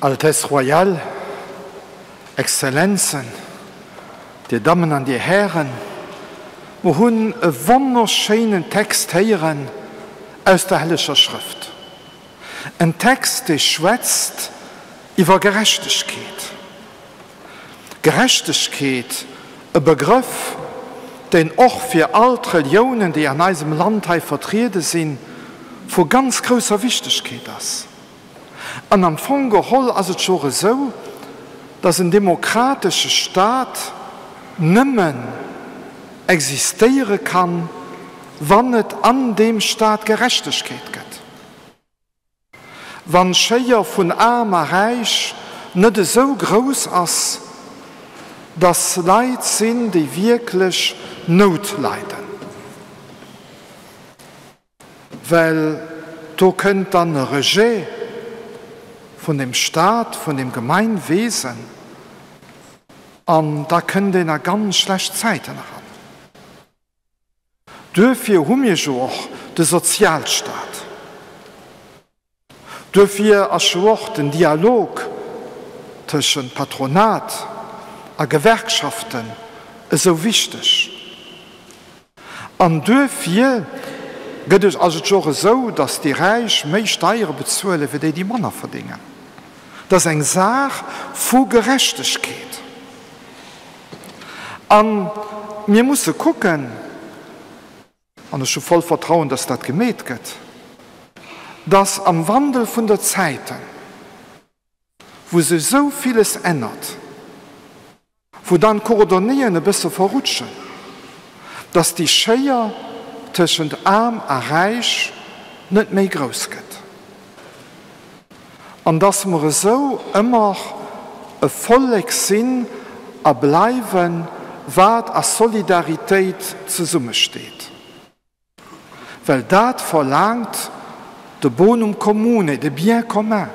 Altesse Royale, Exzellenzen, Dir Dammen an Dir Hären, mer hunn e wonnerschéinen Text héieren aus der Helleger Schrëft. En Text, dee schwätzt iwwer Gerechtegkeet. Gerechtegkeet, e Begrëff, deen och fir all d'Reliounen, déi an eisem Land hei vertriede sinn, vu ganz grousser Wichtegkeet ass. An am Fong geholl ass et jo och esou, dass en demokratesche Stat nëmmen existéiere kann, wann et an deem Stat Gerechtegkeet gëtt, wann d'Schéier vun Aarm a Räich net esou grouss ass, dass Leit sinn, déi wierklech Nout leiden. Well do kënnt dann e Rejet vun dem Stat, vun dem Gemeinwesen, an da kënnt een a ganz schlecht Zäiten eran. Duerfir hu mir jo och de Sozialstat. Duerfir ass jo och den Dialog tëschent Patronat a Gewerkschaften esou wichteg. An duerfir gëtt et, ass et jo och esou, datt déi Räich méi Steiere bezuele wéi déi, déi manner verdéngen. Dat ass eng Saach vu Gerechtegkeet. A mir musse kucken, an ech hu voll Vertrauen, dass dat gemeet gëtt, dass am Wandel vun der Zäiten, wou sech esou villes ännert, wou dann d'Coordonnéeën e bësse verrutschen, dass déi Schéier tëschent Aarm a Räich net méi grouss gëtt an dass mer esou ëmmer e Vollek sinn a bleiwen, wat a Solidaritéit zesummesteet. Well dat verlaangt de bonum commune, de bien commun.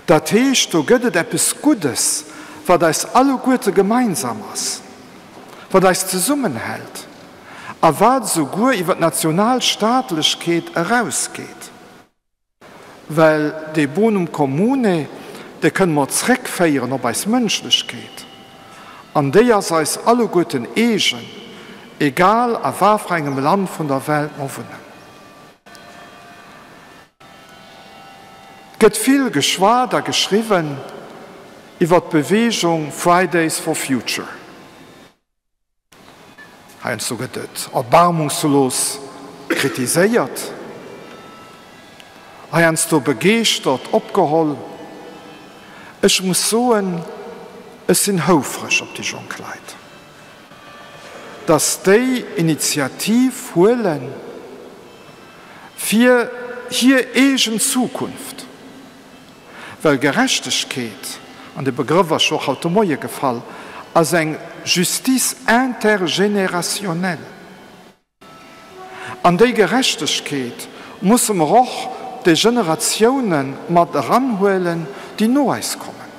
Dat heescht, do gëtt et eppes Guddes, wat eis alleguerte gemeinsam ass, wat eis zesummenhält a wat esouguer iwwer d'Nationalstaatlechkeet erausgeet. Well dee bonum commune, dee kënne mer zréckféieren op eis Mënschlechkeet, an déi ass eis alleguerten eegen, egal a wafir engem Land vun der Welt mer wunnen. Et gëtt vill geschwat a geschriwwen iwwer d'Beweegung Fridays for Future. Heiansdo gëtt et erbarmungslos kritiséiert, heiansdo begeeschtert opgeholl. Ech muss soen, ech sinn houfreg op déi jonk Leit, dass déi Initiativ huelen, fir hir eegen Zukunft, well Gerechtegkeet, an de Begrëff ass jo och haut de Moie gefall, ass eng Justice intergénérationnelle. An déi Gerechtegkeet musse mer och déi Generatiounen mat eranhuelen, déi no eis kommen.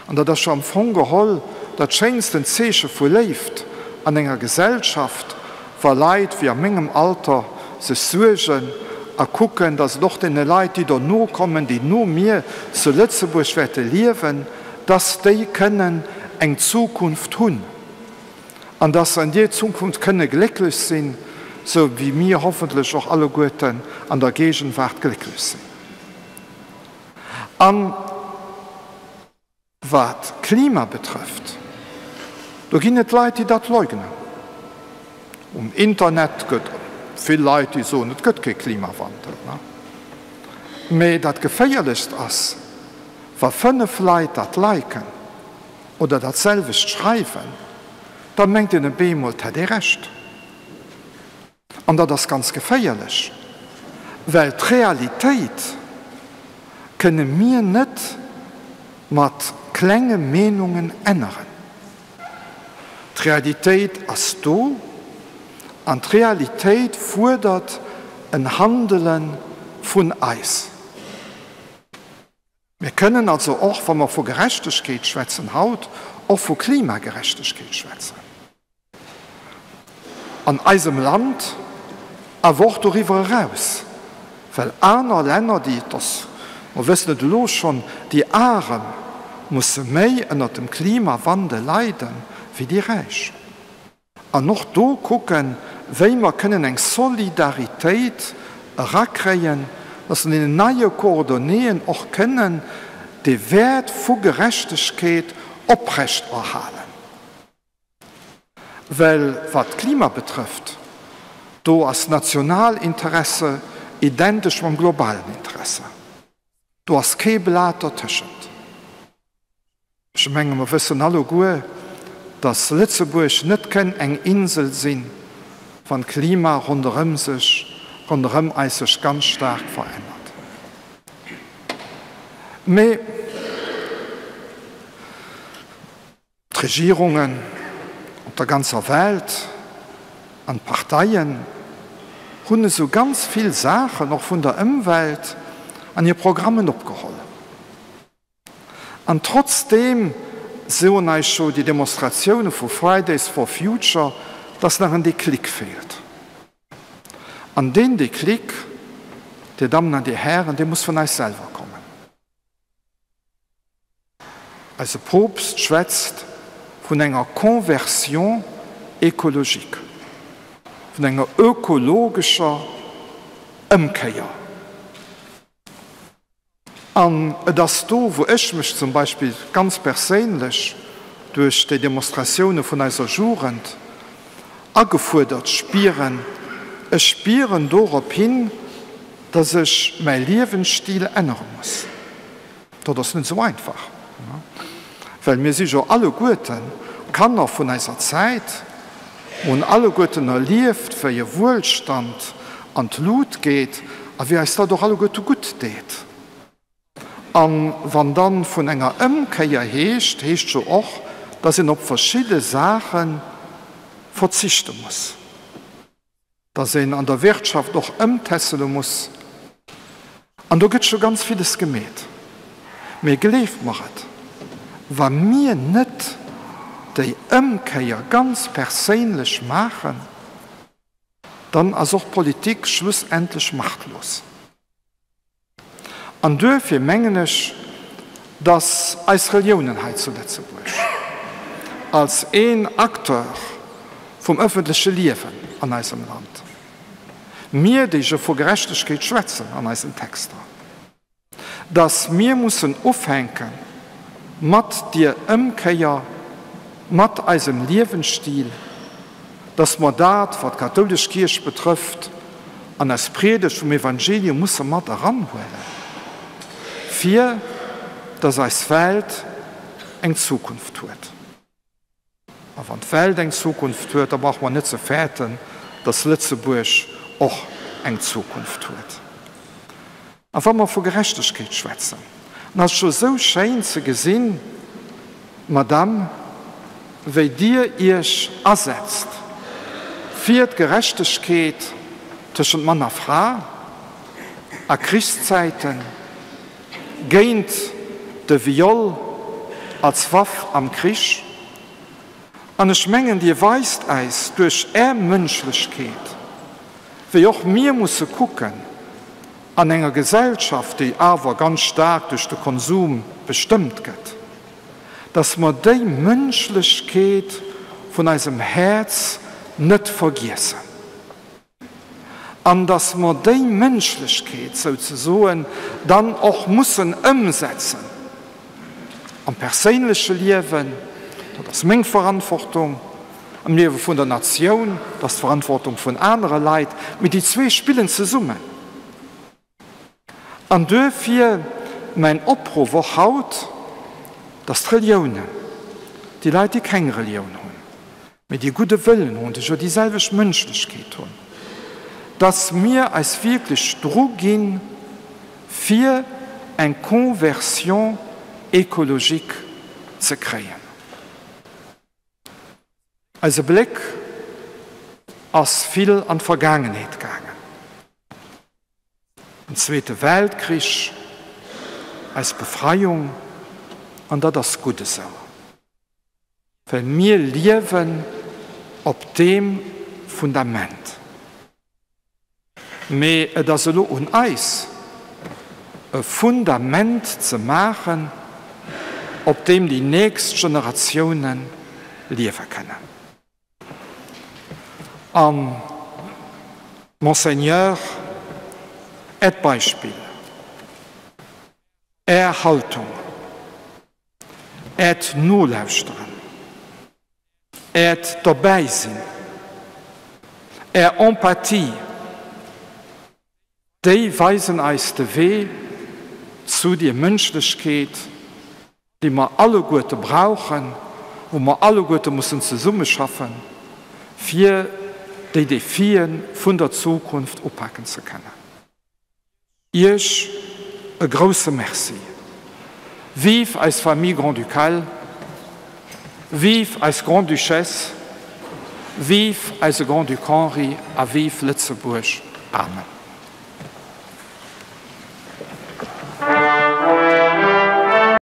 An dat ass jo am Fong geholl dat schéinsten Zeeche vu Léift an enger Gesellschaft, wa Leit wéi a mengem Alter sech suergen a kucken, datt et och deene Leit, déi dono kommen, déi no mir zu Lëtzebuerg wäerte liewen, datt déi kënnen eng Zukunft hunn an datt se an deer Zukunft kënne glécklech sinn, sou wéi mir hoffentlech och alleguerten an der Gegenwart glécklech sinn. An wat d'Klima betrëfft, do ginn et Leit, déi dat leugnen. Um Internet gëtt vill Leit, déi soen, et gëtt kee Klimawandel. Mee dat Geféierlechst ass, wa 5 Leit dat liken oder dat selwecht schreiwen, da mengt een op eemol, 't hätt ee Recht. An dat ass ganz geféierlech, well d'Realitéit kënne mir net mat klenge Meenungen änneren. D'Realitéit ass do an d'Realitéit fuerdert en Handele vun eis. Mir kënnen also och, wa mer vu Gerechtegkeet schwätzen haut, och vu Klimagerechtegkeet schwätzen. An eisem Land, awer och doriwwer eraus, well aner Länner, déi, et ass Mer wëssen et elo schonn, déi Arem musse méi ënnert dem Klimawandel leiden, wéi déi Räich. An och do kucken, wéi mer kënnen eng Solidaritéit erakréien, dass an deenen neie Coordonnéeën och kënnen dee Wäert vu Gerechtegkeet oprechterhalen. Well wat d'Klima betrëfft, do ass national Interesse identesch mam globalen Interesse. Do ass kee Blat dertëschent. Ech menge mer wëssen alleguer, datt Lëtzebuerg net kënn eng Insel sinn, wann d'Klima ronderëm sech, ronderëm eis sech ganz staark verännert. Mee. D'Regierungen op der ganzer Welt an d'Parteien hunn esou ganz vill Saachen, och vun der Ëmwelt, an hir Programmen opgeholl. An trotzdeem soen eis jo déi Demonstratioune vu Fridays for Future, dass nach en Déclic feelt. An deen Déclic, Dir Dammen an Dir Hären, dee muss vun eis selwer kommen. Eise Poopst schwätzt vun enger Conversion écologique, vun enger ökologescher Ëmkéier. An et ass do, wou ech mech zum Beispill ganz perséinlech duerch déi Demonstratioune vun eiser Jugend agefuerdert spieren, ech spieren dorop hin, dass ech mäi Liewensstil ännere muss. Dat ass net esou einfach, well mir si jo alleguerte Kanner vun eiser Zäit, mer hunn alleguerten erlieft, wéi e Wuelstand an d'Lut geet a wéi eis dat och alleguerte gutt deet. A wann da vun enger Ëmkéier heescht, heescht jo och, dass een op verschidde Saache verzichte muss. Dass een an der Wirtschaft och ëmtässele muss, an do gëtt scho ganz villes gemeet, mee gleeft mer et, wa mir net déi Ëmkéier ganz perséinlech maachen, dann ass och d'Politik schlussendlech machtlos. An duerfir mengen ech, dass eis Reliounen hei zu Lëtzebuerg als een Acteur vum öffentleche Liewen an eisem Land, mir, déi jo vu Gerechtegkeet schwätzen an eisen Texter, dass mir mussen ufänke mat dier Ëmkéier, mat eisem Liewensstil, dass mer dat, wat d'kathoulesch Kierch betrëfft, an eis Priedegt vum Evangelium musse mat eranhuelen, fir dass eis Welt eng Zukunft huet. A wann d'Welt eng Zukunft huet, da brauche mer net ze fäerten, dass Lëtzebuerg och eng Zukunft huet. A wa mer vu Gerechtegkeet schwätzen, dann ass et jo esou schéin ze gesinn, Madame, wéi Dir Iech asetzt fir d'Gerechtegkeet tëschent Mann a Fra a Krichszäiten, géint de Viol als Waff am Krich. An ech mengen, Dir weist äis duerch Är Mënschlechkeet, wéi och mir musse kucken an enger Gesellschaft, déi awer ganz staark duerch de Konsum bestëmmt gëtt, dass mer déi Mënschlechkeet vun eisem Häerz net vergiessen an dass mer déi Mënschlechkeet souzesoen dann och mussen ëmsetzen am perséinleche Liewen, dat ass meng Verantwortung, Am Liewe vun der Natioun, dat ass d'Verantwortung vun anere Leit, mee déi zwee spillen zesummen. An duerfir mäin Opruff och haut, dass d'Reliounen, déi Leit, déi keng Relioun hunn, mee déi gudde Wëllen hunn, déi jo déi selwecht Mënschlechkeet hunn, dass mir eis wierklech druginn, fir eng Conversion écologique ze kréien. Eise Bléck ass vill an d'Vergaangenheet gaangen, den Zweete Weltkrich, eis Befreiung, an dat ass gutt esou, well mir liewen op deem Fundament. Mee et ass elo un eis. e Fundament ze maachen, op deem déi nächst Generatioune liewe kënnen. A Monseigneur, Äert Beispill, Är Haltung, Äert Nolauschteren, Äert Dobäisinn, Är Empathie, déi weisen eis de Wee zu dier Mënschlechkeet, déi mer alleguerte brauchen, wou mer alleguerte mussen zesummeschaffen, fir déi Defie vun der Zukunft upaken ze kënnen. Iech e grousse Merci. Vive eis Famille Grand-Ducale, vive eis Grande-Duchesse, vive eise Grand-Duc Henri a vive Lëtzebuerg. Amen.